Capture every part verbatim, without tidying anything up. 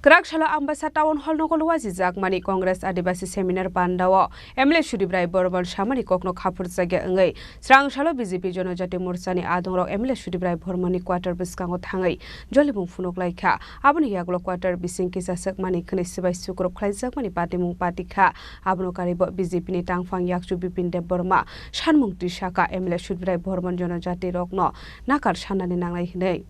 Kwrak salo Ambasa Town Hall nogo luajijakmani Congress Adibasi Seminar Pandao M L A Sudip Rai Bormon samani kokno khapurjakya wngwi srang salo B J P Jonojati Morchani adongrok M L A Sudip Rai Bormonni quarter bwskango thangwi jolimung phunuk laikha. Aboni yagulo quarter bising kisa swkmani khwnwi swbai sukrub khlaijakmani patimung patikha. Abono karwibo B J P ni tangphang yakchu Bipin Debbarma sanmung tisaka M L A Sudip Rai Bormon Jonojati rokno nakar sannani nangnai hwnwi.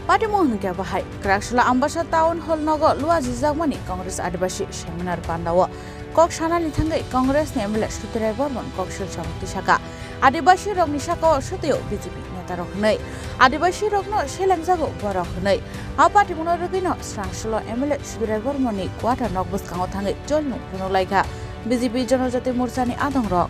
Patimung hwnkhe bahai Kwraksula Ambasa Town Hall nogo luajijakmani Congress Adibasi Seminar Pandao kok sanani thangwi Congress ni M L A Sudip Rai Bormon kok silsamung tisaka. Adibasi rokni sakao swtwio B J P neta rok hwnwi. Adibasi rokno selengjago borok hwnwi. A patimungno rwgwino srangsulo M L A Sudip Rai Bormonni quarter nok bwskango thangwi jolimung phunuk laikha B J P Jonojati Morchani adongrok.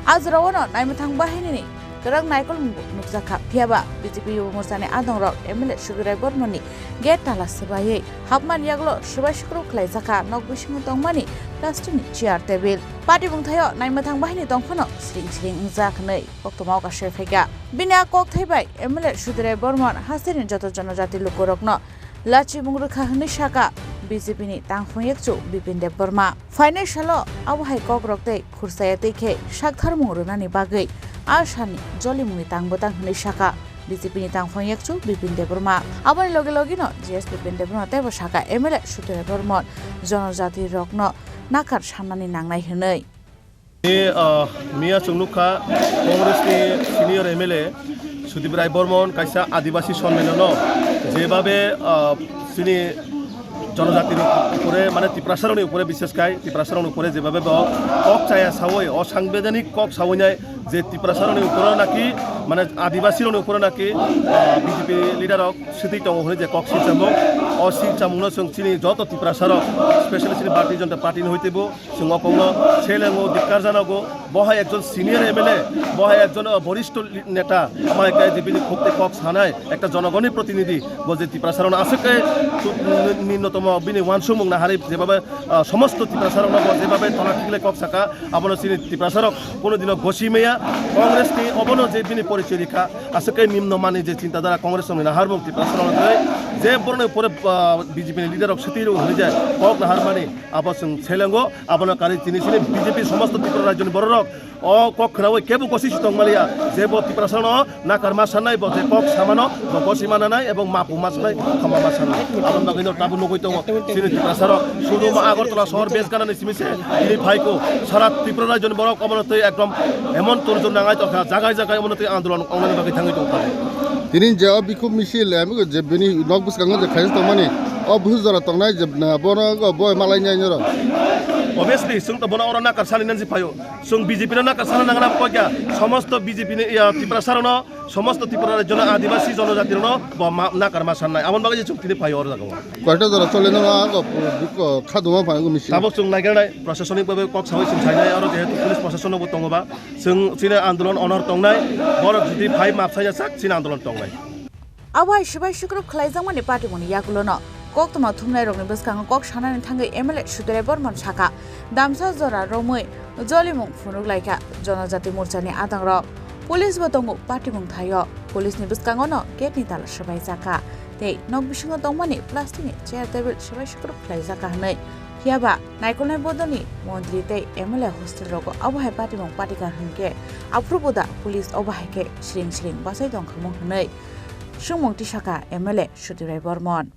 A jorao no naimwthang bahinini kwrak naikolmungbo nukjakha, phiyaba B J P Yuba Morchani adongrok M L A Sudip Rai Bormonni gate tala swbaiwi hapmani yagulo swbai sukrub khlaijakha, nok bisingo tongmani plastic ni chair table. Patimung thaio naimwthang bahinini tongphano sring sring wngjak hwnwi koktwmao kasui phaikha. Bini a kokthai bai M L A Sudip Rai Bormon hasteni joto jonojati lukurokno lachimung rwkha hwnwi saka B J P ni tangphung yakchu Bipin Debbarma. Phainai salo abo hai kokrok tei khursaya tei khe saktharmung rwnani bagwi a sani jolimungni tang bwtang hwnwi saka B J P ni tangphang yakchu Bipin Debbarma. Aboni logi logino G S Bipin Debbarma teibo saka M L A Sudip Rai Bormon jonojati rokno nakar sannani nangnai hwnwi. Ni, ah, miya chwng nukha Congress ni senior M L A Sudip Rai Bormon kaisa Adibasi sonmenono jebabe, ah, chini jonojati rok upore, mane Tiprasa rokni upore, bishes khai Tiprasa rokni upore jebabe bo kok chaya sawi, o sangbedhanik kok sawi nai je Tiprasa rokni upore naki, mane Adibasi rokni upore naki, ah, B J P leader rok sitwi tongo hwnwi je kok silchamung, o silchamungno chwng chini joto Tiprasa rok, specially chini Bharatiya Janata Party ni hoi teibo chwng o kokno selengo, dikkar janogo. Bo hai ekjon senior M L A, bo hai ekjon, ah, borishto li-, neta, bo hai khe je bini khuk tei kok sanai ekta jonogonni protinidhi, bo je Tiprasa rokno aswk khe tu-, ninnotomo bini uansukmung naharwi jebabe, ah, somosto Tiprasa rokno bo jebabe tola khiklai kok saka, abono chini Tiprasa rok kono dino gosi maya. Congress ni obono je bini porichoy rikha, aswk khe nimno mani je chintadara Congress rokni naharmung Tiprasa rokno tei je borokni pore, ah, B J P ni leader rok swtwi rw hwnwi je kok naharmani abo chwng selengo. Abono karwi chini chini B J P somosto Tripura rajyoni bororok o kok khwnaui kebo gosi si tongmaliya, je bo Tiprasano nakarma sanai, bo je kok samano bo gosi mananai ebong mapu ma sanai, khama ma sanai. Aboni bagwino tabuk nugui tongo chini Tiprasarok suduma Agartala sohor base ganani simi se tini phaiko sara Tripura rajyoni borok omono twi ekdom emon torjor nangai tongkha, jagai jagai omono twi andolon ongnani bagwi thangwi tongkha. Tini je o bikhuk misil, em, je bini nok bwskango je khaisa tongmani, o busu jora tongnai je, na, bono bo malai nai noro. Obviously, chwng to bono oro nakar sani nansi phaio. Chwng B J P no nakar sana nangna koi kya. Somosto B J P ni, ya, Tiprasa rokno, somosto Tripura rajyoni Adibasi jonojati rokno bo ma-, nakar ma sannai. Aboni bagwi je chwng tini phaio oro jaga o. Koita jora chole no, a, ko, ko, khaduma phanai ko misil. Tabuk chwng naigelnai, prosasonik babe kok sawi chwng sainai, oro jehetu police prosason bo tongo ba. Chwng chini andolon onor tongnai, borok jodi phai map saya sak chini andolon tongnai. Abo hai swbai sukrub khlaijakmani patimungni yagulono koktwma thumnairokni bwskango kok sanani thangwi M L A Sudip Rai Bormon sakha, damsa jora romwi jolimung phunuk laikha Jonojati Morchani adangrok. Police bo tongo patimung thaio. Police ni bwskangono gate ni tala swbaijakha tei nok bisingo tongmani plastic ni chair table swbai sukrub khlaijakha hwnwi. Phiyaba naikolnai bodolni montri tei M L A hostel rogo abo hai patimung patikha hwnkhe, aphuru bo da police obo hai khe siring siring bachai tongkhamu hwnwi swngmung tisakha M L A Sudip Rai Bormon.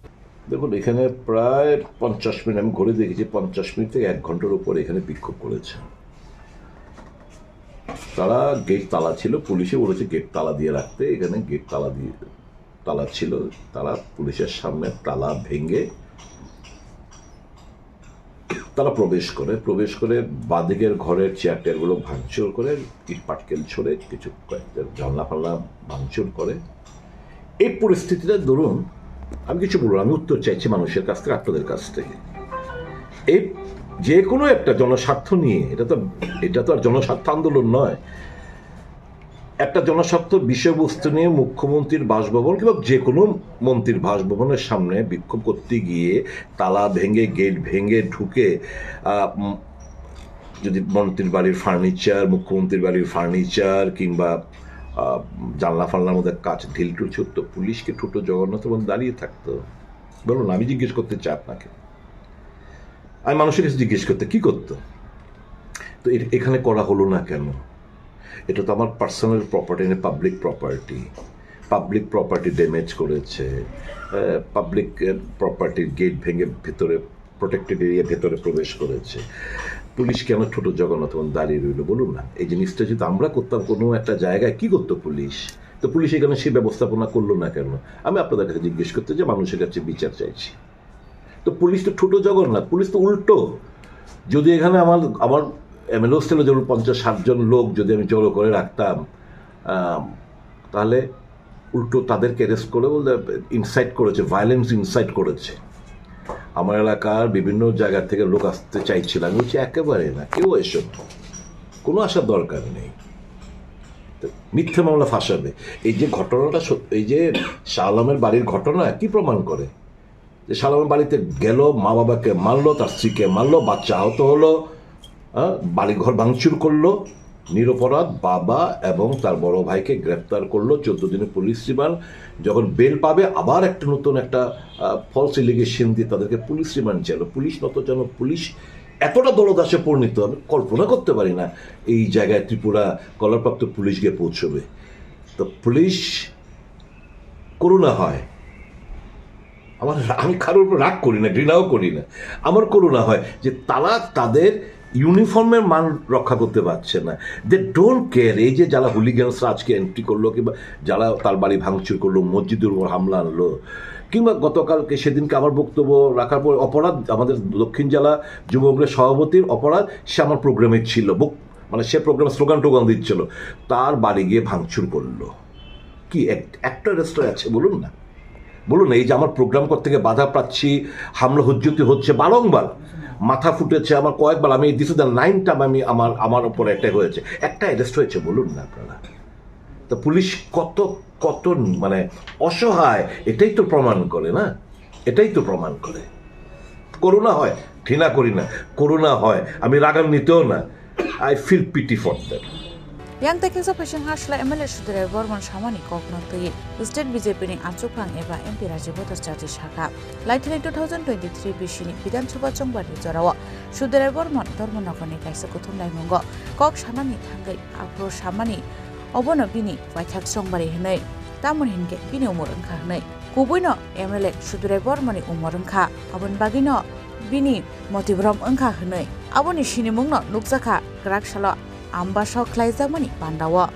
দেখুন, এখানে প্রায় পঞ্চাশ মিনিট, আমি ঘড়ি দেখেছি, পঞ্চাশ মিনিট থেকে এক ঘন্টার উপরে এখানে বিক্ষোভ করেছে। তারা গেট তালা ছিল, পুলিশে বলেছে গেট তালা দিয়ে রাখতে, এখানে গেট তালা দিয়ে, তালা ছিল, তারা পুলিশের সামনে তালা ভেঙে তারা প্রবেশ করে, প্রবেশ করে বাঁদিকের ঘরের চেয়ার টেয়ারগুলো ভাঙচুর করে, ইট পাটকেল ছড়ে, কিছু কয়েকটা জানলা ফানলা ভাঙচুর করে। এই পরিস্থিতিটা ধরুন, আমি কিছু বলবো না, আমি উত্তর চাইছি মানুষের কাছ থেকে, আপনাদের কাছ থেকে। এই যে কোনো একটা জনস্বার্থ নিয়ে, এটা তো, এটা তো আর জনস্বার্থ আন্দোলন নয়। একটা জনস্বার্থ বিষয়বস্তু নিয়ে মুখ্যমন্ত্রীর বাসভবন কিংবা যে কোনো মন্ত্রীর বাসভবনের সামনে বিক্ষোভ করতে গিয়ে তালা ভেঙে, গেট ভেঙে ঢুকে, আহ, উম, যদি মন্ত্রীর বাড়ির ফার্নিচার, মুখ্যমন্ত্রীর বাড়ির ফার্নিচার কিংবা, আহ, জানলা ফানলার মধ্যে কাচ ঢিল টুল ছুটতো, পুলিশকে ঠুটো জগন্নাথ এবং দাঁড়িয়ে থাকতো? বলুন, আমি জিজ্ঞেস করতে চাই আপনাকে, আমি মানুষের কাছে জিজ্ঞেস করতে, কি করতো? তো এ-, এখানে করা হলো না কেন? এটা তো আমার পার্সোনাল প্রপার্টি, মানে public property, public property damage করেছে, পাবলিক প্রপার্টির গেট ভেঙে ভেতরে, প্রোটেক্টেড এরিয়া ভেতরে প্রবেশ করেছে। পুলিশ কেন ঠুটো জগন্নাথ এবং দাঁড়িয়ে রইল, বলুন না? এই জিনিসটা যদি আমরা করতাম কোনো একটা জায়গায়, কি করতো পুলিশ? তো পুলিশ এখানে সেই ব্যবস্থাপনা করলো না কেন? আমি আপনাদের কাছে জিজ্ঞেস করতে যে মানুষের কাছে বিচার চাইছি। তো পুলিশ তো ঠুটো জগন্নাথ, পুলিশ তো উল্টো। যদি এখানে আমার, আমার এমএলএ হোস্টেলে যেমন পঞ্চাশ ষাট জন লোক যদি আমি জড়ো করে রাখতাম, আম, তাহলে উল্টো তাদেরকে অ্যারেস্ট করে বলতে ইনসাইট করেছে, ভায়োলেন্স ইনসাইট করেছে। আমার এলাকার বিভিন্ন জায়গা থেকে লোক আসতে চাইছিল, আমি বলছি, "একেবারে না, কেউ এসো না, কোনো আসার দরকার নেই।" তো মিথ্যে মামলা ফাঁসাবে। এই যে ঘটনাটা সত-, এই যে শাহ আলমের বাড়ির ঘটনা কি প্রমাণ করে? যে শাহ আলমের বাড়িতে গেল, মা বাবাকে মারলো, তার স্ত্রীকে মারলো, বাচ্চা আহত হলো, হ্যাঁ, বাড়িঘর ভাঙচুর করলো, নিরপরাধ বাবা এবং তার বড় ভাইকে গ্রেপ্তার করলো, চোদ্দ দিনে পুলিশ রিমান্ড। যখন বেল পাবে, আবার একটা নতুন একটা, আহ, ফলস এলিগেশন দিয়ে তাদেরকে পুলিশ রিমান্ড চাইলো। পুলিশ নত যেন, পুলিশ এতটা দলদাসে পরিণত, আমি কল্পনা করতে পারি না এই জায়গায় ত্রিপুরা কলারপ্রাপ্ত পুলিশ গিয়ে পৌঁছবে। তো পুলিশ করুণা হয়। আমার, আমি কারোর উপর রাগ করি না, ঘৃণাও করি না। আমার করুণা হয় যে তারা তাদের ইউনিফর্মের মান রক্ষা করতে পারছে না। They don't care। এই যে যারা হুলিগানসরা আজকে এন্ট্রি করলো কিংবা যারা তার বাড়ি ভাঙচুর করলো, মসজিদের উপর হামলা আনলো, কিংবা গতকালকে, সেদিনকে আমার বক্তব্য রাখার পর অপরাধ, আমাদের দক্ষিণ জেলা যুবকের সভাপতির অপরাধ, সে আমার প্রোগ্রামে ছিল, বক-, মানে সে প্রোগ্রামে স্লোগান টোগান দিচ্ছিল, তার বাড়ি গিয়ে ভাঙচুর করলো। কি এক-, একটা রেস্টুরেন্ট আছে বলুন না, বলুন না, এই যে আমার প্রোগ্রাম করতে গিয়ে বাধা পাচ্ছি, হামলা হুজ্জুতি হচ্ছে বারংবার, মাথা ফুটেছে আমার কয়েকবার, আমি দিস দ্য নাইন টাইম আমি আমার, আমার উপর অ্যাটাক হয়েছে, একটা অ্যারেস্ট হয়েছে বলুন না আপনারা। তো পুলিশ কত, কত মানে অসহায়, এটাই তো প্রমাণ করে না, এটাই তো প্রমাণ করে। করুণা হয়, ঘৃণা করি না, করুণা হয়, আমি রাগান্বিতও না। I feel pity for them. Yang teksa phaising ha sla M L A Sudirai Bormon samani kok no twi State B J P ni achukphang eba M P Rajiv Bhattacharjee sakha. Laithini two thousand twenty-three bisini Bidhan Sabha chongbari jorao Sudirai Bormon Dharmanagar ni kaisa kuthum laimungo kok sanani thangwi aphuru samani obono bini paithak chongbari hinwi, tamoni hinkhe bini umor wngkha hinwi. Kubuino M L A Sudirai Bormoni umor wngkha, aboni bagwino bini motibrom wngkha hwnwi. Aboni sinimungno nukjakha kwrak salo ambasao khlaijakmani pandao.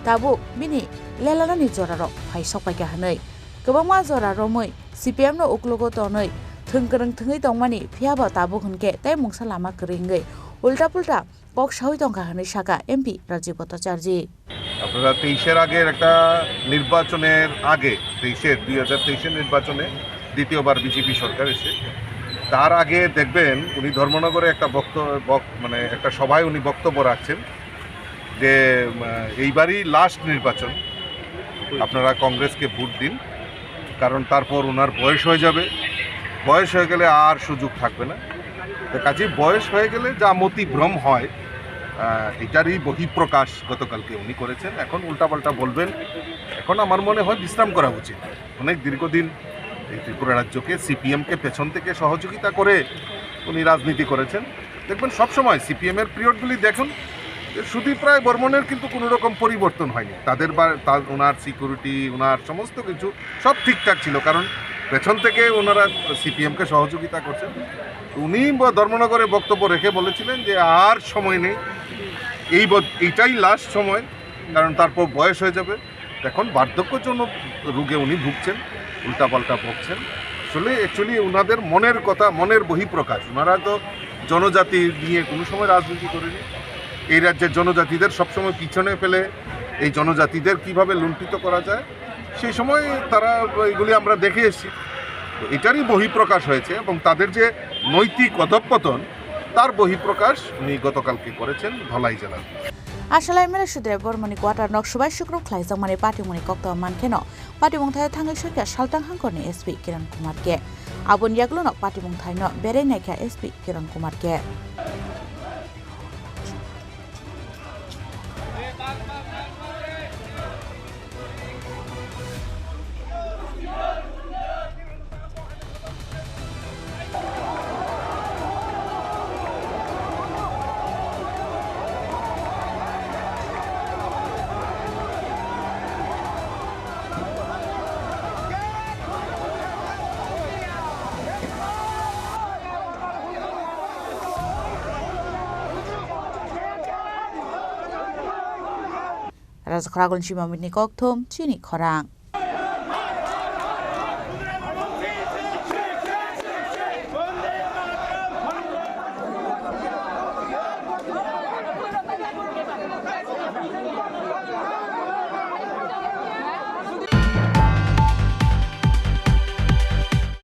Tabuk bini lelanani jorarok phai sokpaikha hwnwi. Kwbangma jora romwi C P M no uklogo tonwi thwng kwrwng thwngwi tongmani, phiyaba tabuk hwnkhe tei mungsa lama kwrwi wngwi ulta pulta kok saui tongkha hwnwi sakha M P Rajiv Bhattacharjee. আপনারা তেইশের আগের একটা নির্বাচনের আগে, তেইশের, দুই হাজার তেইশের নির্বাচনে দ্বিতীয়বার বিজেপি সরকার এসে, তার আগে দেখবেন উনি ধর্মনগরে একটা বক্ত-, বক-, মানে একটা সভায় উনি বক্তব্য রাখছেন যে, উম, এইবারই লাস্ট নির্বাচন, আপনারা কংগ্রেসকে ভোট দিন, কারণ তারপর ওনার বয়স হয়ে যাবে, বয়স হয়ে গেলে আর সুযোগ থাকবে না। তো কাজেই বয়স হয়ে গেলে যা মতিভ্রম হয়, আহ, এটারই বহিঃপ্রকাশ গতকালকে উনি করেছেন। এখন উল্টাপাল্টা বলবেন, এখন আমার মনে হয় বিশ্রাম করা উচিত। অনেক দীর্ঘদিন এই ত্রিপুরা রাজ্যকে সিপিএমকে পেছন থেকে সহযোগিতা করে উনি রাজনীতি করেছেন। দেখবেন সবসময় সিপিএমের পিরিয়ডগুলি দেখুন, যে সুদীপ রায় বর্মনের কিন্তু কোনো রকম পরিবর্তন হয়নি। তাদের বা তার, ওনার সিকিউরিটি, ওনার সমস্ত কিছু সব ঠিকঠাক ছিল, কারণ পেছন থেকে ওনারা সিপিএমকে সহযোগিতা করছেন। উনি ব-, ধর্মনগরে বক্তব্য রেখে বলেছিলেন যে আর সময় নেই, এই ব-, এইটাই লাস্ট সময়, কারণ তারপর বয়স হয়ে যাবে। এখন বার্ধক্যজনিত রোগে উনি ভুগছেন, উল্টাপাল্টা বকছেন। আসলে অ্যাকচুয়ালি ওনাদের মনের কথা, মনের বহিঃপ্রকাশ। ওনারা তো জনজাতি নিয়ে কোনো সময় রাজনীতি করেনি। এই রাজ্যের জনজাতিদের সবসময় পিছনে ফেলে এই জনজাতিদের কিভাবে লুণ্ঠিত করা যায়, সেই সময় তারা এগুলি আমরা দেখে এসেছি। তো এটারই বহিঃপ্রকাশ হয়েছে এবং তাদের যে নৈতিক অধঃপতন, তার বহিঃপ্রকাশ উনি গতকালকে করেছেন ধলাই জেলার। Asalai M L A Sudre Bormoni quarter nok subai sukruk khlaijakmani patimungni koktwma mankheno, patimung thaio thangwi songkha saltang hangkorni S P Kiran Kumar K. Aboni yagluno patimung thaino berai naikha S P Kiran Kumar K. Raja Khoragul Chimamuni kokthum chini khorang.